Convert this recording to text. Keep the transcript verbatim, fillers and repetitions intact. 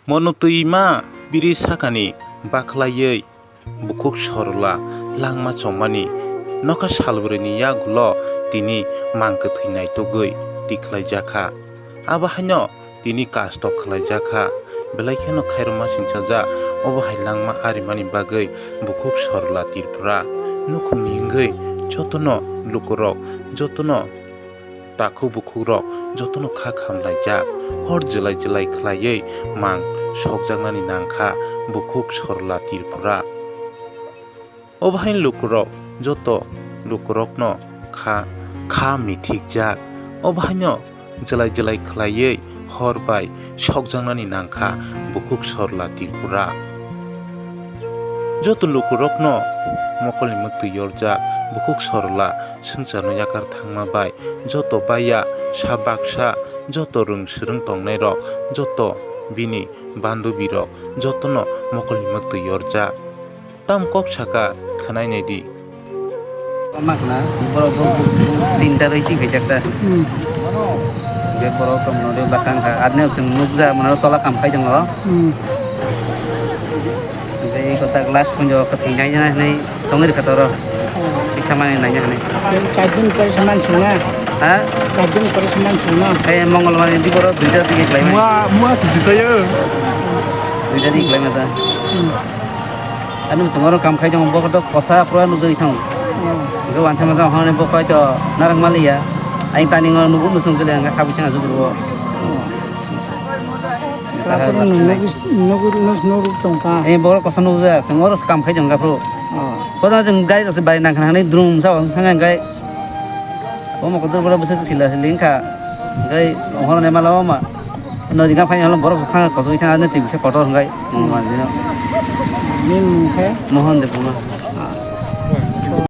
Mono twi ma biri sakani bakhlaiwi bukhuk Sorola langma chongmani nokha salbrwini yagulo tini mang kwthwi naitugwi tikhlaijakha. Abo haino tini kasto khlaijakha. Belai kheno khairokma singchajak obo hai langma arimani bagwi bukhuk Sorola Tripura. Nukhungni wngwi jotono lukurok, jotono takhuk bukhukrok jotono kha khamlaijak, hor jwlai jwlai khlaiwi mang sokjaknani nangkha bukhuk Sorola Tripura. Obo hai lukurok joto lukurokno kha, kha mithikjak, obo haino jwlai jwlai khlaiwi hor bai sokjaknani nangkha bukhuk Sorola Tripura. Joto lukurokno mokolni mwktwi yorjak bukhuk Sorola swngcharno yakar thangma bai joto baiya sa baksa, joto rwng swrwng tongnairok, joto bini bandubirok jotono mokolni mwktwi yorjak. Tam kok saka khwnai naidi. Mak na, borok bo, bo, bo tinta roi ti khaijak ta. Hmm. Be borok tong no de bakang kha. Adne chwng nukja mano tola kam khai jong o. Hmm. Be ko ta glass punjo ka thing nai nai nai tong ri kha toro. Kisa mani nai nai. Char din pore se man sung na. Ha? Char din pore se man sung na. Ei mongol mani di borok duita dige klai mani. Mua, mua tu bisa ya. Duita dige klai mata. Hmm. Ani mwchang oro kam khai tongo, bo kotor kosa pura nukjagwi thango. Hmm. Hwnkhe wansa masa hwnwi bo koi to narwk maliya. Ai tani ngo nugo nuchung kele hwnkhe khabui thang asuk rugo. Lapor nung nugis-, nugur-, nus-, nuruk tongkha. Eh, borok kosa nukjak, chwng oro kam khai tongkha phuru. Oh. Kotor chwng gari rok se bai nang kha nang nai drum sa thang kha hwnkhe. Omo kotor borok bwswk sila sili wngkha. Hwnkhe horo naima lama ma. Nodi kha phai holo borok kha kosoi thang ani twi bisa kotor hwnkhe. Mohon Debbarma. Ni mung khe? Mohon Debbarma. Ah,